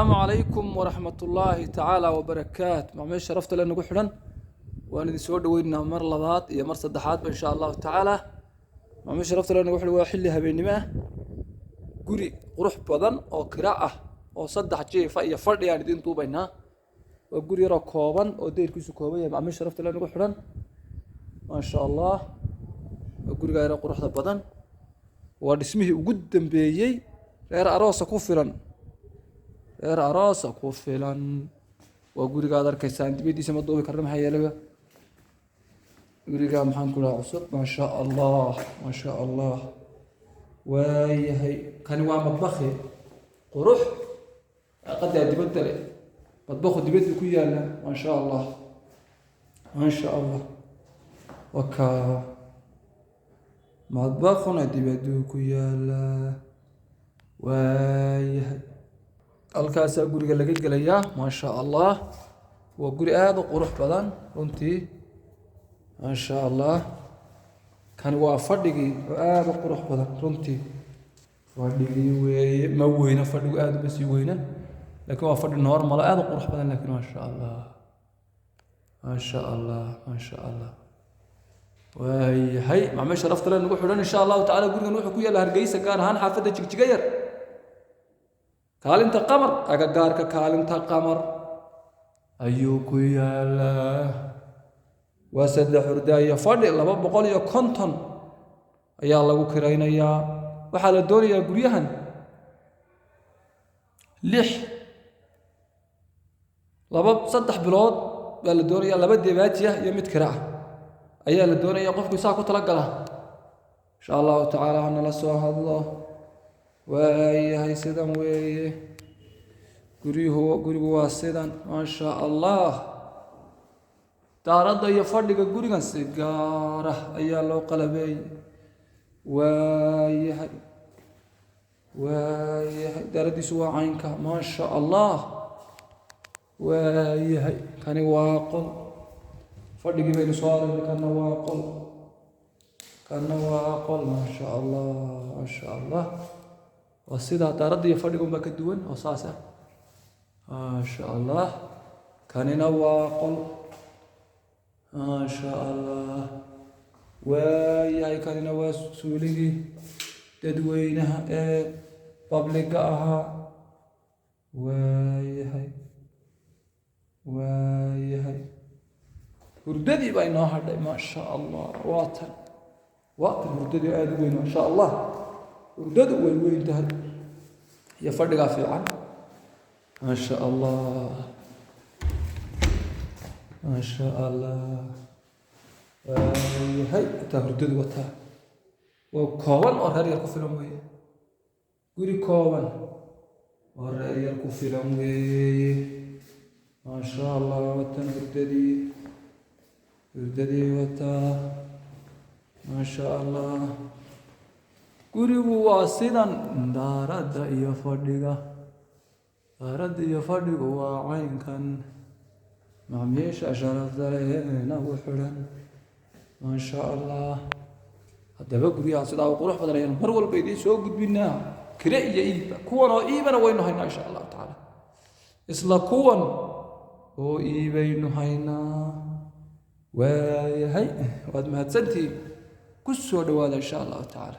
Asalaamu calaykum waraxmatullaahi tacaala wabarakaatu. Macmiil sharafta le nagu xidhan, waan idin soo dhaweynaa mar labaad iyo mar saddexaadba, insha Allahu tacaala. Macmiil sharafta le nagu xidhan, waa xilli habeennimo ah. Guri qurux badan oo kira ah oo saddex jiifa iyo fadhi aan idiin duubaynaa. Waa guri yaroo kooban oo deyrkiisu kooban yahay. Macmiil sharafta le nagu xidhan, maasha Allah, waa guriga yaroo quruxda badan. Waa dhismihii ugu dambeeyey, reer aroosa ku filan, reer aroosa ku filan. Waa guriga aad arkaysaan. Dibadiisa ma duubi karno, maxaa yeelay guriga, maxaan ku dhahaa, cusub. Maasha Allah, maasha Allah. Waayahay, kani waa madbakhi qurux, aqadaa dibadda leh. Madbakhu dibadda ku yaala. Maasha Allah, maasha Allah. Wakaa madbakhuna dibaduu ku yaalaa. Waayahay, halkaasaa guriga laga gelayaa. Maasha Allah, waa guri aada u qurux badan runtii, maasha Allah. Kani waa fadhigii oo aada u qurux badan runtii. Fadhigii weeye. Ma weyna fadhigu, aada uma sii weyna, laakiin waa fadhi normal oo aada u qurux badan. Laakiin maasha Allah, maasha Allah, maasha Allah. Waayahay, macmiil sharafta le nagu xidhan, insha Allahu tacala gurigan wuxuu ku yaalla Hargeysa, gaar ahaan xaafadda Jigjiga Yar, Kaalinta Qamar. Agagaarka Kaalinta Qamar ayuu ku yaalaa. Waa saddex hurda iyo fadhi. 250 ayaa lagu kiraynayaa. Waxaa la doonayaa guryahan 6, 2, 3 bilood baa la doonayaa. Laba deebaaji ah iyo mid kira ah ayaa la doonaya. Qofku isaa ku talagala, insha Allahu tacaala, hanala soo hadlo. Waayahay, sidan weeye guryuhu. Gurigu waa sidan, maasha Allah. Daaradda iyo fadhiga gurigan si gaara ayaa loo qalabeeyey. Waayahay, waayahay, daaraddiisu waa caynka, maasha Allah. Waayahay, kani waa qol. Fadhigii baynu soo aragnay. Kana waa qol, kana waa qol. Maasha Allah, maasha Allah. Waa sidaa, daaradda iyo fadhiga unbaa ka duwan oo saas ah. Maasha Allah. Kanina waa qol, maasha Allah. Waayahay, kanina waa suuligii dadweynaha ee public-ga ahaa. Waayahay, waayahay, hurdadii baa inoo hadhay. Maasha Allah, waa tan, waa tan hurdadii, aada u weyn. Maasha Allah, hurdadu way weyn tahay iyo fadhigaa fiican. Maasha Allah, maasha Allah. Waayahay, hataa hurdadu wataa. Waa kooban oo reer yar ku filan weeye. Guri kooban oo reer yar ku filan weeye. Maasha Allah. Watan hurdadii, hurdadii wataa. Maasha Allah. Gurigu waa sidan. Daaradda iyo fadhiga, daaradda iyo fadhigu waa caynkan. Macmiisha sharafta leh nagu xidhan, maasha Allah. Haddaba guryaha sidaa u qurux badan ayaan mar walba idiin soo gudbinaa, kire iyo iibba. Kuwan oo iibana waynu haynaa, insha Allahu tacaala. Isla kuwan oo iibaynu haynaa. Waayahay, waad mahadsantihiin. Ku soo dhawaada, insha Allahu tacaala.